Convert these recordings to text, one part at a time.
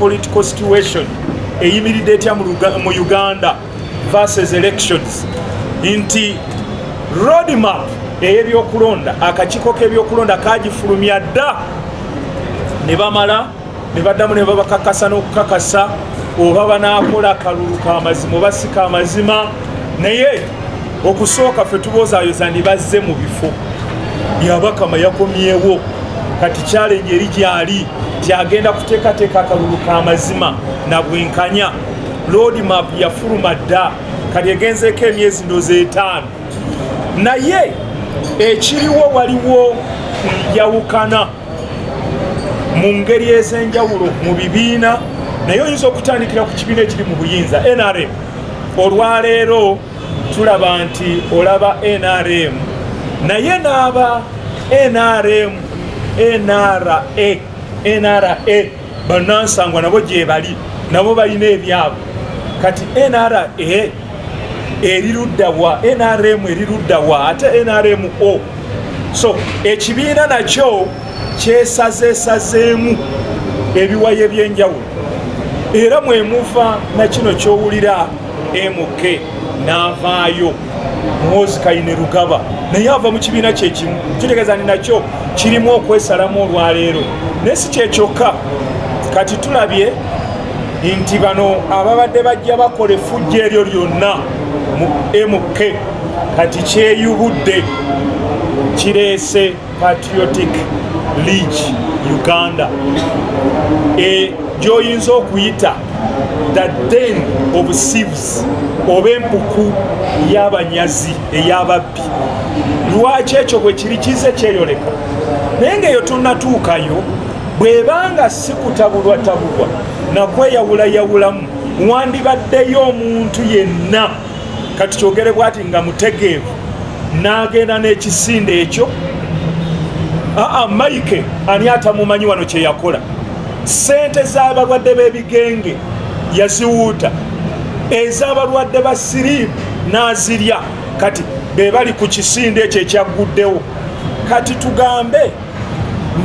Political situation eyimiridde etya mu Uganda versus elections? Nti roadmap ey'ebyokulonda, akakiiko k'ebyokulonda kagifulumya dda, ne bamala ne baddamu ne babakakasa n'okukakasa oba banaakola akalulu kamazima oba si kamazima. Naye okusooka ffe tubozaayoza ndi bazze mu bifo. Byabakama yakomyewo, kati challenge eri gyali tyagenda kuteekateeka akalulu kamazima na bwenkanya. Roadmap yafuluma dda, kati egenzeeko emyezi ndooza 5, naye ekiriwo waliwo njawukana mu ngeri ez'enjawulo mu bibiina. Naye oyinza okutandikira ku kibiina ekiri mu buyinza, NRM. Olwaleero tulaba nti olaba NRM, naye n'aba NRM, NRA, NRA bannansangwa nabo gye bali, nabo balina ebyabwe. Kati NRA eri ludda wa? NRM eri ludda wa? Ate NRM o so ekibiina nakyo kyesazeesazeemu ebiwayo ebyenjawulo, era mwemuva nakino kyowulira MK n'avaayo, Muhoozi Kainerugaba, naye ava mu kibiina kyekimu. Kitegeeza ni nakyo kirimu okwesalamu olwaleero. Naye si kyekyokka, kati tulabye nti bano ababadde bajja bakola effujjo eryo lyonna mu MK, kati kyeyubudde, kireese Patriotic League Uganda, gy'oyinza okuyita the den of thieves oba empuku y'abanyazi, ey'ababbi. Lwaki ekyo bwe kiri kize kyeyoleka? Naye ngaeyo tonnatuukayo, bw'ebanga si kutabulwatabulwa nakweyawulayawulamu, wandibaddeyo omuntu yenna, kati kyogere bwati, nga mutegeevu n'agenda n'ekisinde ekyo. Aa, Mike ani atamumanyi wano kyeyakola? Sente z'abalwadde b'ebigenge yaziwuuta, ez'abalwadde ba siriimu n'azirya. Kati be bali ku kisinde ekyo ekyagguddewo. Kati tugambe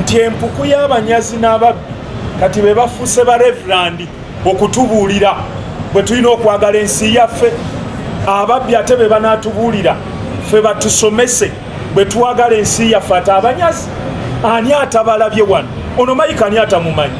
nti empuku y'abanyazi n'ababbi kati be bafuuse ba reverend okutubuulira bwe tulina okwagala ensi yaffe. Ababbi ate be banaatubuulira ffe, batusomese bwe twagala ensi yaffe. Ate abanyazi ani atabalabye wano? Ono Mike ani atamumanyi?